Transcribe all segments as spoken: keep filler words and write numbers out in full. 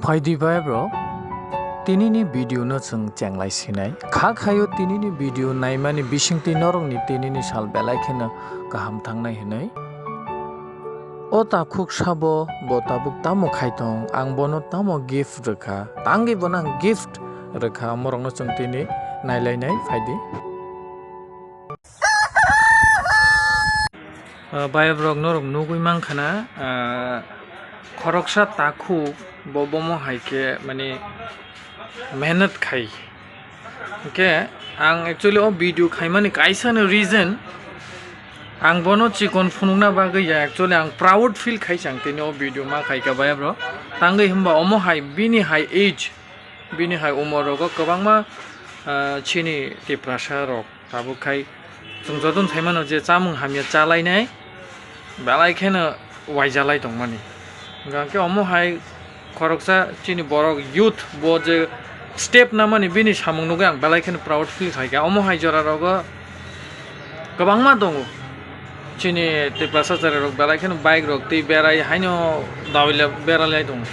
Phaidi bai bro, tinini video no chwng chenglai sinai. Kha khayo tinini video naimani bisingtwi norokni tinini sal belai kheno kaham thangnai hinwi. O takhuk sabo bo tabuk tamo khai tong, ang bono tamo gift rwkha, tangwi bono ang gift rwkha, omorokno chwng tini nailainai phaidi. Ah, bayap rok norok nugwi mankha na, ah, khoroksa takhuk bo bomo hai khe mani mehnat khai. Hwnkhe ang actually o video khaimani kaisa no reason, ang bono chikon phunukna bagwi ya, actually ang proud feel khai chang tini o video ma khaika bayap rok. Tangwi hwnba omo hai bini hai age, bini hai umor rogo kwbangma, ah, chini Tiprasa rok tabuk khai chwng jotono sai mano je chamung hamya chalainai belai kheno waijalai tongmani. Hwnkhe omo hai khoroksa chini borok youth bo je step namani bini samung nugwi ang belai kheno proud feel khaikha. Omo hai jora rogo kwbangma tongo. Chini Tiprasa chwrai rok belai kheno bike rok twi berai haino dawila beralai tongo.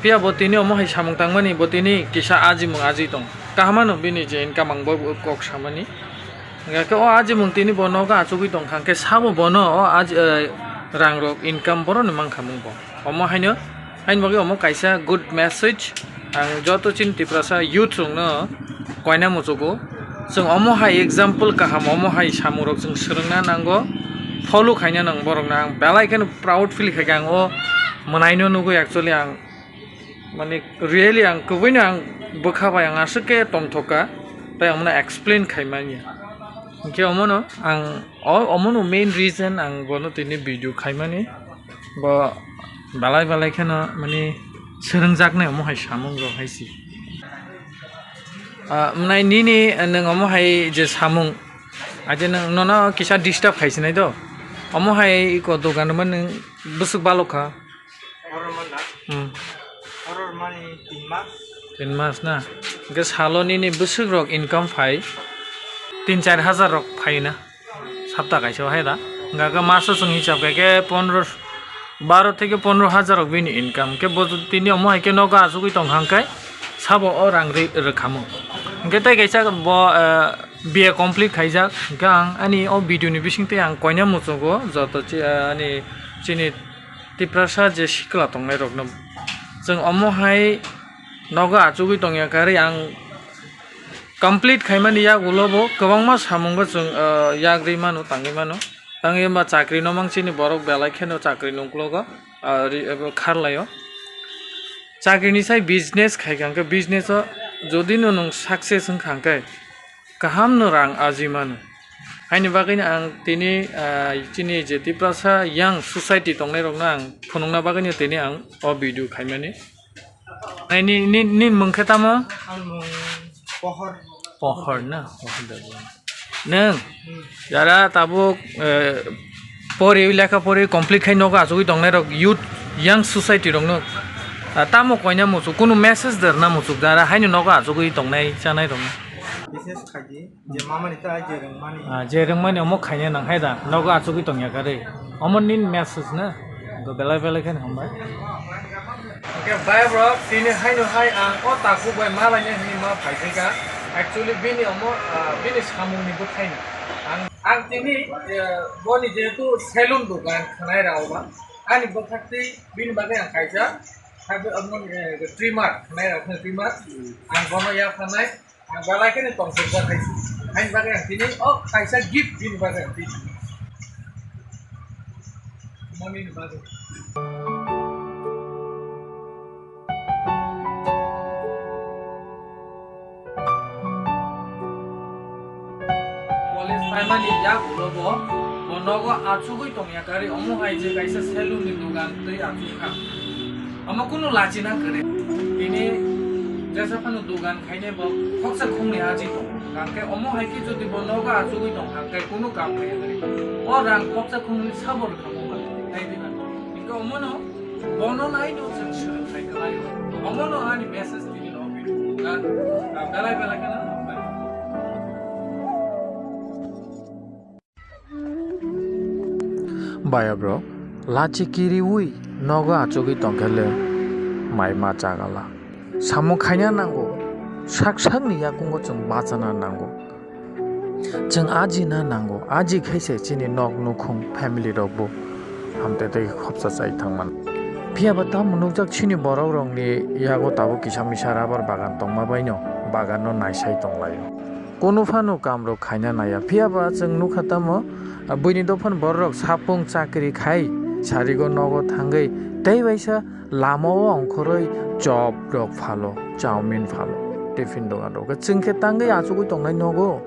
Phiya bo tini omo hai samung tangmani bo tini kisa ajimung aji tong. Kaham ano bini je income ang bo kok samani. Hwnkhe o ajimung tini bo nogo achugwi tongkha hwnkhe sabo bono o aji, eh, rang rok income boroni mankha mung bo. Omo haino, haini bagwi omo kaisa good message. Ang joto chini Tiprasa youth rokno koina muchugo. Chwng omo hai example kaham, omo hai samung rok chwng swrwngna nango, follow khaina nang borokno. Ang belai kheno proud feel khaikha ang o mwnaino nugwi, actually ang mani really ang kwbwino ang bwkha bai ang aswk khe tongthokka, tei ang bono explain khaimani. Hwnkhe omono ang o, omono main reason ang bono tini video khaimani. Bo belai belai kheno mani swrwngjaknai omo hai samung rok hai si. Ah, mwnai nini, eh, nwng omo hai je samung, aje nwng nono kisa disturb khai sinai do. Omo hai iko dogan rwma nwng bwswk balok kha. Oror man na? Hmm. Oror mani tin mas. Tin mas na? Hwnkhe salo nini bwswk rok income phai tin char hajar rok phai na? Sapta kaisa o hai da. Hwnkhe maso chwng hisab khe, khe pondro, baro theke pondro hajar rok bini income. Khe bo tini omo hai khe nogo achugwi tong hang khe sabo o rang ri-, rwkhamu. Hwnkhe tei kaisa bo, eh, B A complete khaijak. Hwnkhe ang ani o video ni bisingtwi ang koina muchugo joto chi-, eh, ani chini Tiprasa je sikla tongnai rokno chwng omo hai nogo achugwi tongya karwi ang complete khaimani yak ulo bo kwbangma samungo chwng, ah, yak rwi mano, tangwi mano. Tangwi hwnba chakri no mang chini borok belai kheno chakri ni uklogo, ah, ri-, abo kharlaio. Chakri ni sai business khai kha hwnkhe business o jodi no nwng success wng kha hwnkhe kaham no rang aji mano. Haini bagwi no ang tini, ah, chini je Tiprasa Young Society tongnai rokno ang phunukna bagwi no tini ang o video khaimani. Ai, ni, ni, ni mung khe tamo? Ang mung Pohor. Pohor na? Pohor da bo. Nung? Hmm. Jara tabuk, eh, pori, lekha pori complete khai nogo achugwi tongnai rok, youth, young society rok no, ah, tamo koina muchuk, kunu message derna muchuk, jara haino nogo achugwi tongnai, chanai rok no. Business khaidi. Je mamani ta je rwngmani. Ah, je rwngmani omo khaina nang hai da, nogo achugwi tongya karwi. Omo nini message na? Go belai belai khe hambai. Hwnkhe bai bro, tini haino hai ang o takhuk bai malaina hwnwi ma phaikha. Actually bini omo, ah, bini samungni bwthaino. Ang, ang tini, eh, boni jehetu salon dogan khwnai rao ba, ani bwkhaktwi bini bagwi ang kaisa, hai bo omo, eh, trimmer khwnai rao khwna trimmer. Ang bono yapharnai. Ang belai kheno tongthokjak hai se. Haini bagwi ang tini o kaisa gift bini bagwi ang tini. Money ni bagwi. College phaimani yak ulo bo, bo nogo achugwi tongya karwi omo hai je kaisa salon ni dogan twi achukha. Omo kunu lachina kwrwi. Tini jesa phano dogan khainai bo khoksa khongni aji tongo. Hwnkhe omo hai khe jodi bo nogo achugwi tong hwnkhe kunu kam khainai. O rang khoksa khongni sabo rwkha bo ba. Nai di ba. Hwnkhe omono bono naino chwng swrwng khai khlai. Omono ani message tini no video. Belai belai kheno hambai. Baya bro, lachi kiriwi nogo achugwi tongkhe le. mai ma chagala. Samung khaina nango, sak sakni yakungo chwng bachana nango. Chwng ajina nango, aji khaise chini nok nukhung family rokbo hamte tei khopsa chai thangmano. Phiyaba tamo nukjak chini borok rokni yago tabuk kisa misa rubber bagan tongma baino bagan no naisai tonglaio. Kunu phano kam rok khaina naiya. Phiyaba chwng nukha tamo, buini dophani borok rok sapung chakri khai sarigo nogo thangwi tei waisa lama o ongkhorwi chop rok phalo, chowmin phalo, tiffin dogan rok. Chwng khe tangwi achugwi tongnai nogo.